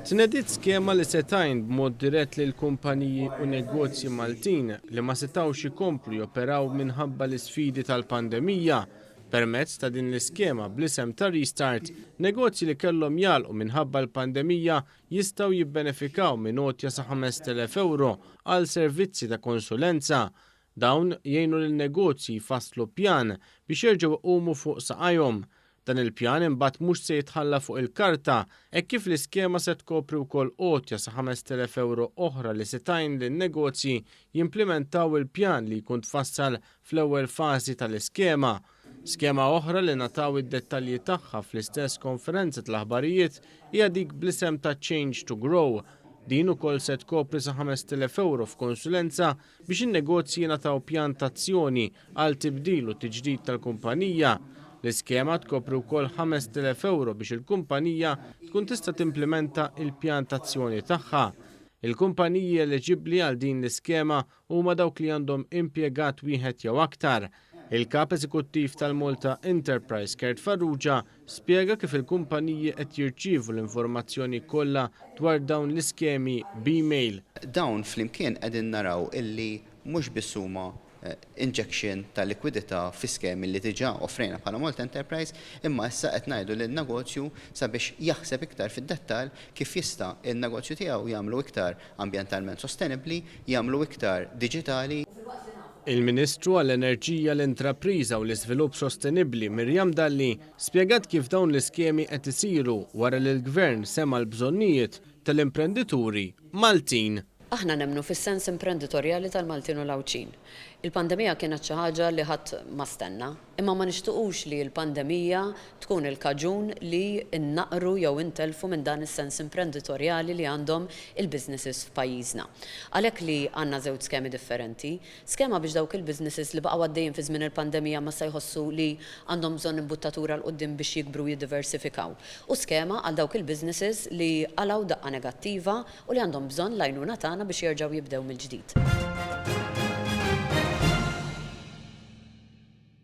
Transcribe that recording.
Tnediet skema li se tgħin b'mod dirett lil kumpaniji u negozji Maltin li ma setgħux ikomplu joperaw minħabba l-isfidi tal-pandemija. Permezz ta' din l-iskema bl-isem ta' Restart, negozji li kellhom jagħlqu minħabba l-pandemija jistgħu jibbenefikaw minn għotja sa 5,000 ewro għal servizzi ta' konsulenza. Dawn jgħinu lin-negozji jfasslu pjan biex jerġgħu jqumu fuq saqajhom. Dan il-pjan imbagħad mhux se jitħalla fuq il-karta hekk kif l-iskema se tkopri wkoll għotja sa 5,000 ewro oħra li se tgħin lin-negozji jimplimentaw il-pjan li jkun tfassal fl-ewwel fażi tal-iskema. Skema oħra li ngħataw id-dettalji tagħha fl-istess konferenza tal-aħbarijiet hija dik bl-isem ta' Change to Grow. Din ukoll se tkopri sa 5,000 ewro f'konsulenza biex in-negozji jingħataw pjan t'azzjoni għal tibdil u tiġdid tal-kumpanija. L-iskema tkopri wkoll 5,000 ewro biex il-kumpanija tkun tista' timplimenta il-pjan t'azzjoni tagħha. Il-kumpaniji eliġibbli għal din l-iskema huma dawk li għandhom impjegat wieħed jew aktar. Il-Kap Eżekuttiv tal-Malta Enterprise Kurt Farrugia spjega kif il-kumpaniji qed jirċievu l-informazzjoni kollha dwar dawn l-iskemi b'email. Dawn flimkien qegħdin naraw illi mhux biss huma injection ta' likwidità fi skemi li diġà offrejna bħala Malta Enterprise, imma issa qed ngħidu lin-negozju sabiex jaħseb iktar fid-dettall kif jista' n-negozju tiegħu jagħmlu iktar ambjentalment sostenibbli, jagħmlu iktar diġitali. Il-Ministru għall-Enerġija, l-Intrapriża u l-Iżvilupp Sostenibbli Miriam Dalli spjegat kif dawn l-iskemi qed isiru wara li l-Gvern sema' l-bżonnijiet tal-imprendituri Maltin. Aħna nemmnu fis-sens imprenditorjali tal-Maltin u l-Għawdxin. Il-pandemija kienet xi ħaġa li ħadd ma stenna, imma ma nixtiqux li l-pandemija tkun il-kaġun li nnaqqru jew intellfu minn dan is-sens imprenditorjali li għandhom il-businesses f'pajjiżna. Għalhekk li għandna żewġ skemi differenti. Skema biex dawk il-businesses li baqgħu għaddejjin fi żmien il-pandemija imma issa jħossu li għandhom bżonn imbuttatura 'l quddiem biex jikbru u jiddiversifikaw. U skema għal dawk il-businesses li qalgħu daqqa negattiva u li għandhom bżonn l-għajnuna tagħna biex jerġgħu jibdew mill-ġdid.